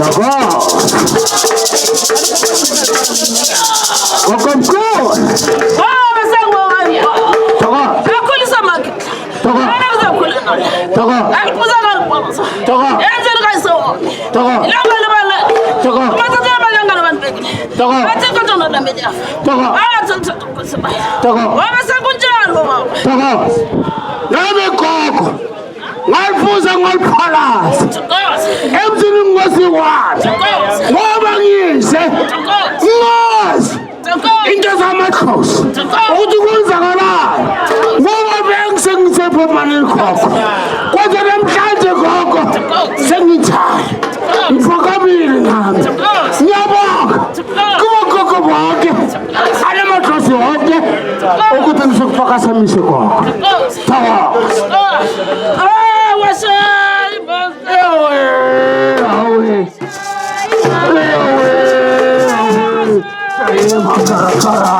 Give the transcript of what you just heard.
Thokoza. Gogo mkhulu. Baba sengibonga. Thokoza. Akhulisa makhe. Thokoza. Ana uzokhula. Thokoza. Akubuza ngakubonga. Thokoza. Enzeni kayiso. Thokoza. Ilanga lebala. Thokoza. Mathatha abalanga nabantu bekile. Thokoza. Bathi kodwa nodambe yafa. Thokoza. Ah thokoza. Thokoza. Baba sekunjalo baba. Thokoza. Nami gogo. Ngalifuza ngaliphalaza. Thokoza. Emzini ngosiwazi. Thokoza. Ngoba ngize. Thokoza. Ngazi. Thokoza. Into zamakhosi. Ukuthi kwenzakalani. Ngoba bengisengisephomaneni gogo. Kodwa namhlanje gogo sengithanda. Ngiphakamile nami. Ngiyabonga. Kubo gogo bonke. Anamakhosi wonke. Ukuthi ngisukuphakamisa gogo. Thokoza. Thokoza. Ah washayi. Ewe, awe. Ewe, awe. Makarakara.